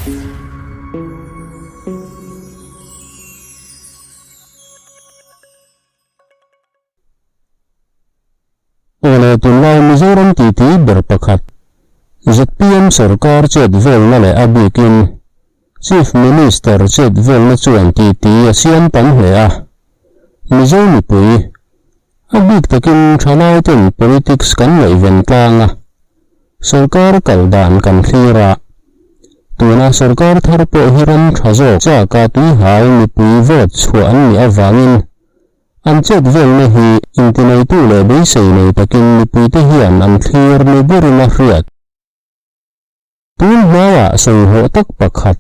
Awle tunlai Mizoram titi ber pakhat zpm sorkar chet velna leh a bikin Chief Minister chet velna chuan titi a siam tam hle a. Mizo mipui a bik takin thalaiten politics kan ngaihven tlang a, sorkar kal dan kan thlir a. Tuna sorkar thar pawh hi ram tha zawk chaka tuihal mipui vote chhuah an nih avangin An chet velna hi intineitu leh beisei nei takin mipuite hian an thlir ni berin a hriat. Tun hmaiah sawihlawh tak pakhat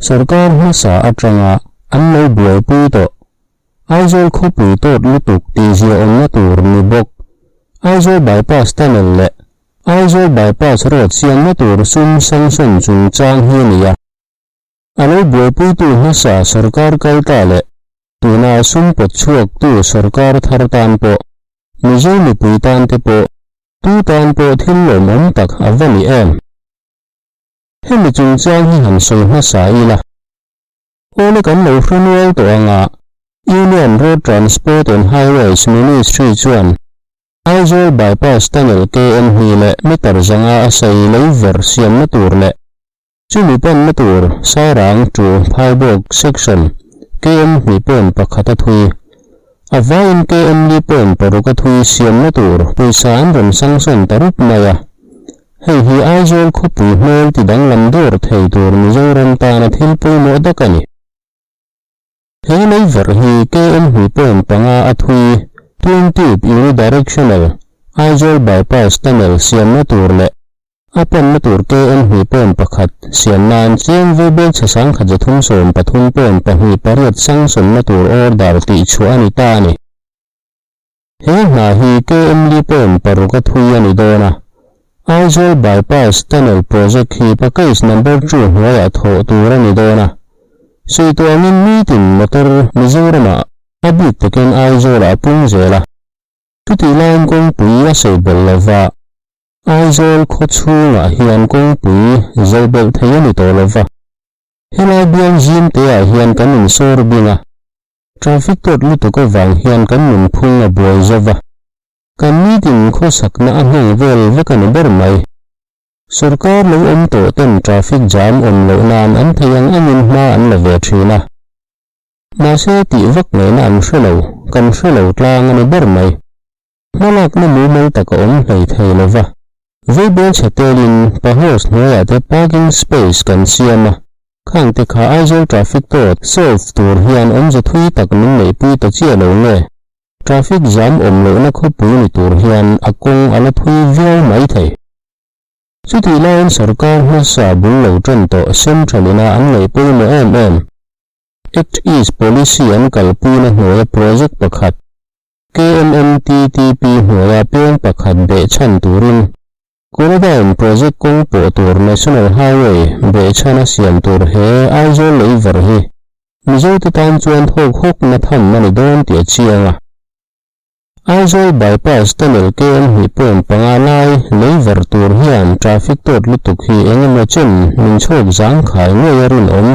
sorkar hmasa atanga an lo buaipui tawh. Aizawl khawpui tawt lutuk tihziaawmna tur ni bawk Aizawl Bypass Tunnel leh Aizawl Bypass Road siamna tur sum sanction chungchang hi a ni a. A lo buaipuitu hmasa sorkar kalta leh Tuna sum pawt chhuaktu sorkar thar tan pawh, Mizo mipui tan te pawh, tu tan pawh thil lawmawm tak a va ni em? Hemi chungchang hi han sawi hmasa ila. Awle kan lo hre nual tawh anga Union Road Transport and Highways Ministry chuan Aizawl Bypass Tunnel KM hnih leh meter zanga a sei lei ver siamna tur leh Chumi panna tur Sairang to Phaibawk section KM hnih point pakhat a thui. A vaiin KM li point paruk a thui siamna tur pawisa an rawn sanction ta rup mai a. Hei hi Aizawl khawpui hmel ti danglam dawr thei tur Mizoram tana thil pawimawh dak a ni. He lei verh hi KM hnih point panga a thui Twin Tube Unidirectional Aizawl Bypass Tunnel siamna tur leh A panna tur KM hnih point pakhat siam nan chiang vaibel chhe sangkhat zathum 13 point pahnih pariat sangsawmna tur order tih chhuah a ni ta a ni. He hna hi KM li point paruk a thui a ni dawn a. Aizawl Bypass Tunnel Project hi package number two hnuaiah thawh tur a ni dawn a. Suituangin nitin motor Mizoramah a bik takin Aizawlah a pung zel a. Chutih laiin kawngpui a sawi belh lova. Aizawl khaw chhungah hian kawngpui zo belh thei a ni tawh lo va, helai bial zim teah hian kan insawr bing a, traffic tawt lutuk avang hian kan nunphung a buai zo va, kan nitin khawsakna a hneng vel vek a ni ber mai. Sorkar lo awm tawh ten traffic jam awm loh nan an thei ang angin hma an la ve thin a, mahse tih vak ngaihna an hre lo, kan hre lo tlang a ni ber mai. Hmalakna mumal tak a awm hlei thei lo va. Vaibel chhe telin Pahos hnuaiah te parking space kan siam a, khang te kha Aizawl traffic tawt solve tur hian awmze thui tak min neihpui ta chiah lo nge? Traffic jam awm lohna khawpui ni tur hian a kawng a la thui viau mai thei. Chutih laiin sorkar hmasa bul lo tan tawh Central ina an ngaih pawimawh em em Act East Policy an kalpuina hnuaia project pakhat KMMTTP hnuaia peng pakhat behchhan turin Kawladain project kawng pawh tur National Highway behchhan a siam tur he Aizawl lei ver hi Mizote tan chuan thawk hawkna tham a ni dawn tih a chiang a. Aizawl Bypass Tunnel KM hnih point panga lai lei ver tur hian traffic tawt lutuk hi eng emaw chen min chhawk zangkhai ngei a rinawm.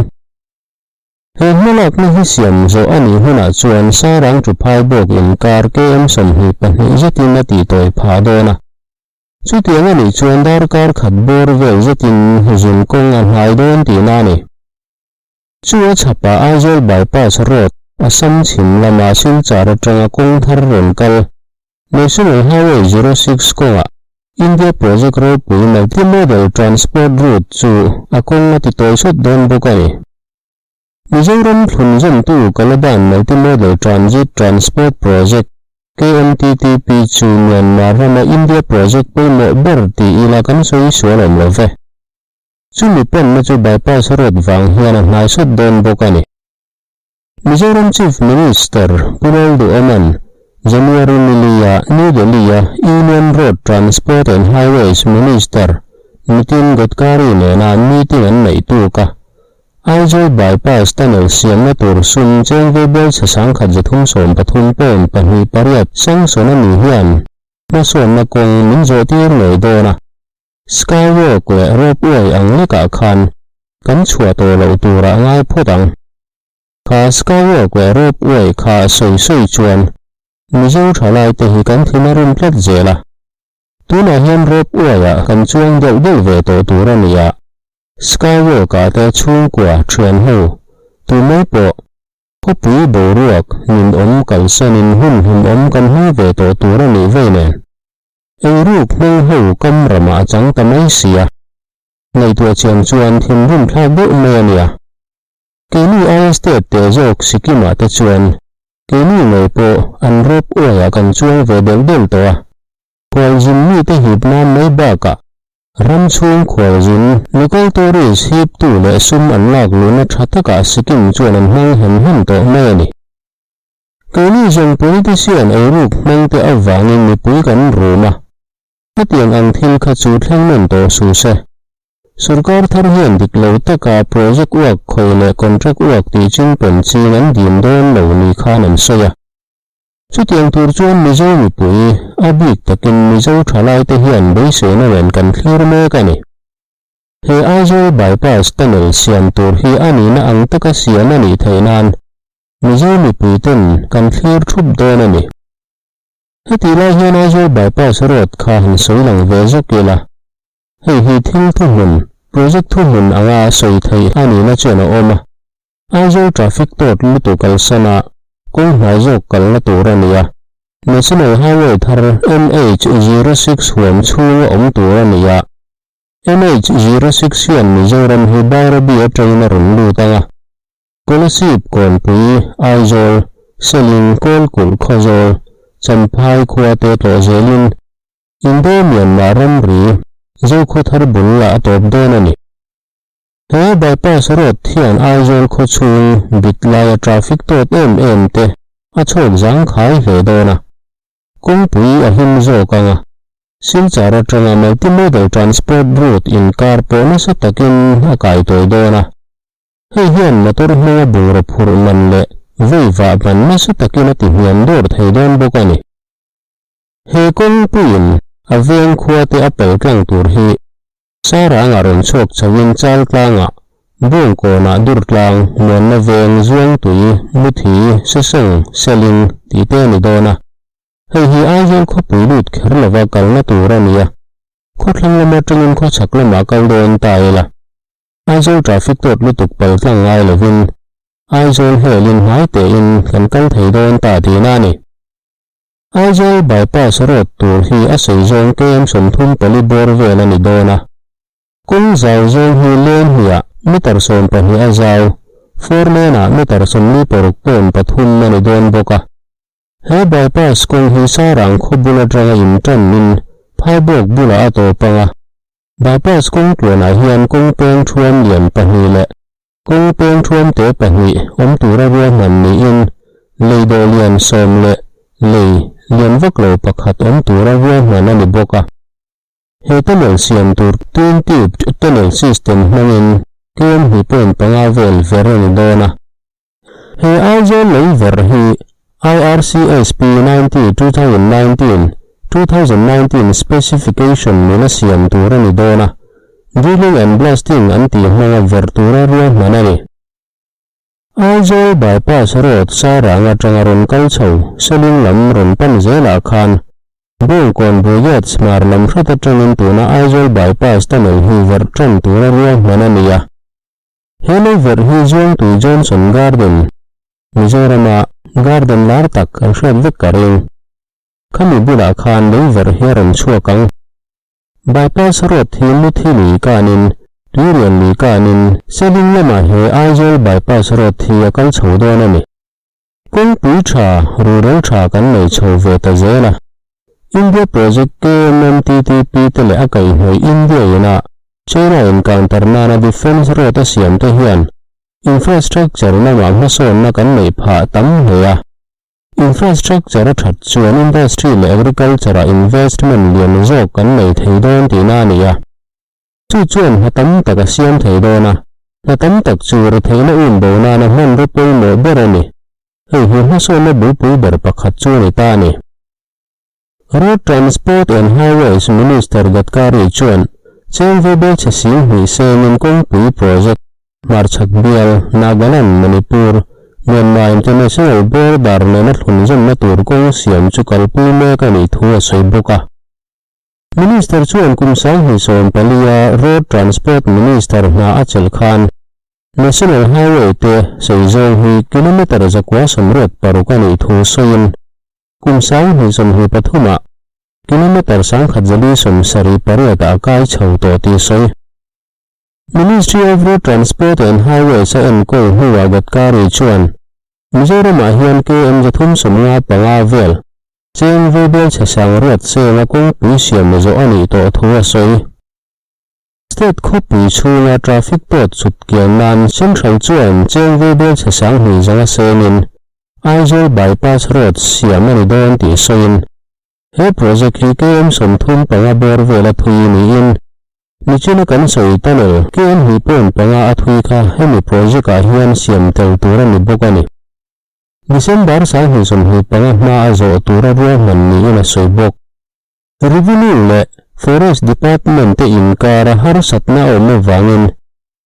He hmalakna hi siam zawh a nih hunah chuan Sairang Chuphai bawk inkar KM 22 zetin a tihtawi phah dawn a. Chutiang a nih chuan darkar khat bawr vel zetin zun kawng a hnai dawn tihna a ni. Chu a chhapah Aizawl Bypass Road, Assam chhim lama Silchar atanga kawng thar rawn kal, National Highway 06 kawngah India project ropui Multi-Modal Transport Route chu a kawng a titawi sawt dawn bawk a ni. Mizoram thlunzawmtu Kaladan Multi-Modal Transit Transport Project, KMTTP, chu Myanmar rama India project pawimawh ber ti ila kan sawi sual awm lo ve. Chumi panna chu bypass road vang hian a hnai sawt dawn bawk a ni. Mizoram Chief Minister Pu Lalduhoma'n January nili-ah New Delhi-a Union Road Transport and Highways Minister Nitin Gadkari nena meeting an neih tuk a. Aizawl Bypass Tunnel siamna tur sum cheng veibial chhe 1313 point pahnih pariat sanction a ni hian hmasawnna kawng min zawhtir ngei dawn a. Skywalk leh ropeway ang lekah khan. kan chhuah tawh loh turah ngai phawt ang. Kha Skywalk leh Rope Way kha sawi sawi chuan Mizo thalai te hi kan thin a rim tlat zel a. Tunah hian Rope Way-ah kan chuang deuh deuh ve tawh tur a ni a, Skywalk-ah te chhungkua thian ho tu mai pawh khawpui boruak ninawm kalsanin hun hlimawm kan hmang ve tawh tur a nih vei nen. Eiruk hmang ho kam ramah a chang ta mai si a, ngaihtuah chian chuan thinrim thlak deuh mai a nia. Keini aia state te zawk Sikkim-ah te chuan keini ngei pawh an rope uaiah kan chuang ve deuh deuh tawh a, khualzin mite hip nan mai bakah ram chhung khualzin local tourist hiptu leh sum an lak luhna tha takah Sikkim chuan an hmang hem hem tawh mai a ni. Keini zawng politician eiruk hmangte avangin mipui kan rum a, hetiang ang thil kha chu thleng nawn tawh suh se. Sorkar thar hian dik lo taka project uak khawi leh contract uak tih chingpen ching an dim dawn lo ni khan an sawi a. Chutiang tur chuan Mizo mipui, a bik takin Mizo thalaite hian beiseina nen kan thlir mek a ni. He Aizawl Bypass Tunnel siam tur hi a nihna ang taka siam a nih theih nan Mizo mipui ten kan thlir thup dawn a ni. Hetih lai hian Aizawl Bypass Road kha han sawi lang ve zawk ila. Hei hi thil thuhmun, project thuhmun anga sawi theih a nihna chuan a awm a. Aizawl traffic tawt lutuk kalsan a, kawng hnai zawk kalna tur a ni a. National Highway thar NH 06 huam chhunga awm tur a ni a. NH 06 hian Mizoram hi Bairabi atangin a rawn lut ang a. Kolasib Kawnpui, Aizawl, Seling, Kawlkulh, Khawzawl, Champhai khua te tlawh zelin Indo Myanmar ramri Zokhawthar bul lah a tawp dawn a ni. He bypass road hian Aizawl khaw chhung bit laia traffic tawt em em te a chhawk zangkhai hle dawn a, kawngpui a him zawk ang a, Silchar atanga multimodal transport route inkar pawh nasa takin a kaitawi dawn a. Hei hian motor hmanga bungraw phurh man leh vei vah man nasa takin a tihniam dawr thei dawn bawk a ni. He kawngpuiin a veng khuate a pel tlang tur hi Saranga rawn chhuak chhoin Chaltlangah, Bawngkawnah Durtlang, Muanna Veng, Zuangtui, Muthi, Seseng, Seling tih te a ni dawn a. Hei hi Aizawl khawpui lut kher lova kalna tur a ni a, khawthlang lam atangin khawchhak lamah kal dawn ta ila. Aizawl traffic tawt lutuk pal tlang ngai lovin Aizawl helin hnai tein kan kal thei dawn ta tihna a ni. Aizawl Bypass Road tur hi a sei zawng KM 34 bawr vel a ni dawn a. Kawng zau zawng hi leng hniah meter 12 a zau, four lane-ah meter 46.3 a ni dawn bawk a. He bypass kawng hi Sarang khaw bul atanga inṭannin Phaibawk bulah a tawp ang a. Bypass kawng tluanah hian kawng peng thuam lian pahnih leh Kawng peng thuamte pahnih awm tura ruahman niin lei dawh lian sawm leh lei lian vak lo pakhat awm tura ruahman a ni bawk a. He tunnel siam tur twin tubed tunnel system hmangin KM hnih point panga vel ver a ni dawn a. He Aizawl lei ver hi IRCSP 90 2019, 2019 specification mila siam tur a ni dawn a, drilling and blasting an tih hmanga verh tura ruahman a ni. Aizawl Bypass Road Sarang atanga rawn kal chho Seling lam rawn pan zelah khan Bawngkawn Brigade hmar lam hrat atangin tuna Aizawl Bypass tunnel hi verh tan tura ruahman a ni a. He lei verh hi Zuangtui Johnson Garden, Mizorama garden lar tak an hriat vek ka ring. Khami bulah khan lei verh hi a rawn chhuak ang. Bypass road hi Muthi lui kanin, Tuirian lui kanin Seling lamah he Aizawl bypass road hi a kal chho dawn a ni. Kawngpui tha, rural tha kan nei chho ve ta zel a. India project KMMTTP te leh a kaihhnawih India ina China encounter nana defence road a siam te hian Infrastructure lamah hmasawnna kan neih phah tam hle a. Infrastructure a that chuan industry leh agriculture-ah investment lian zawk kan nei thei dawn tihna a ni a. Chu chuan hna tam tak a siam thei dawn a, hna tam tak chu retheihna um bo nana hmanraw pawimawh ber a ni. Hei hi hmasawnna bulpui ber pakhat chu a ni ta a ni. Road Transport and Highways Minister Gadkari chuan Chengve Belchhe Sing hnih sengin kawngpui project. Hmarchhak bial, Nagaland, Manipur, Myanmar International Border nena thlunzawmna tur kawng siam chu kalpui mek a nih thu a sawi bawk a. Minister chuan kum 2014 a Road Transport Minister hna a chelh khan National Highway te sei zawng hi kilometre 986 a nih thu sawiin kum 2023 ah kilometre 1478 ah a kai chho tawh tih a sawi. Ministry of Road Transport and Highways a enkawl hnuah Gadkari chuan Mizoramah hian KM 355 vel cheng vaibel chhe sang ruat chenga kawngpui siam zawh a nih tawh thu a sawi. State khawpui chhunga traffic pawt chhut kian nan Central chuan cheng vaibel chhe sang hnih zanga senin Aizawl Bypass Road siam a ni dawn tih sawiin he project hi KM 35 bawr vela thui niin Nichina kan sawi tunnel KM 2.5 a thui kha hemi project ah hian siam tel tur a ni bawk a ni. December 2025 hma a zawh tura ruahman niin a sawi bawk. Revenue leh Forest Department te inkara harsatna a awm avangin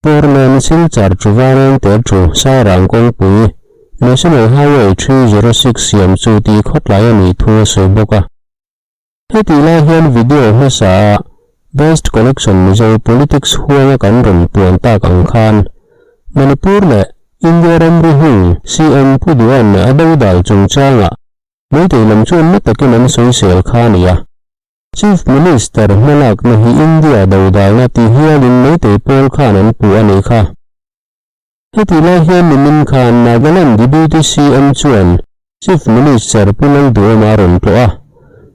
Portland Silchar Chuvareng te thu Sairang kawngpui National Highway 306 siam chu tih khawtlai a nih thu a sawi bawk a. Heti lai hian video hmasa a Best Collection Mizo Politics huanga kan rawn puan tak ang khan Manipur leh India ramri hung CM Pu Duan a dodal chungchanga Meitei lam chuan na takin an sawi sel kha a ni a. Chief Minister hmalakna hi India dodalna ti hialin Meitei pawl khan an puh a nih kha. Heti lai hian nimin khan Nagaland Deputy CM chuan Chief Minister Pu Lalduhoma a rawn tlawh a.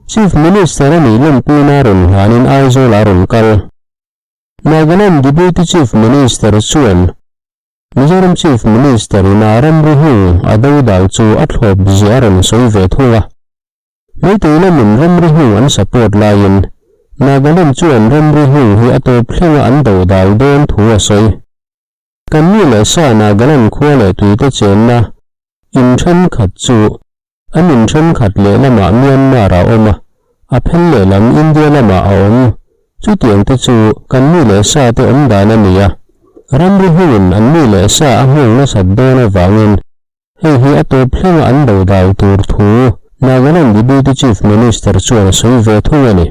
Chief Minister a nih lawmpuina a rawn hlanin Aizawl ah a rawn kal. Nagaland Deputy Chief Minister chuan Mizoram Chief Minister in a ramri hung a dodal chu a thlawp zia a rawn sawi ve thung a. Meitei lamin ramri hung an support laiin Nagaland chuan ramri hung hi a tawp thlenga an dodal dawn thu a sawi. Kan mi leh sa Nagaland khua leh tuite chenna in thenkhat chu an in thenkhat lehlamah Myanmar a awm a, a phel lehlam India lamah a awm. Chutiang te chu kan mi leh sa te awm dan a ni a, ramri hungin an mi leh sa a nghawng nasat dawn avangin hei hi a tawp thlenga an dodal tur thu Nagaland Deputy Chief Minister chuan a sawi ve thung a ni.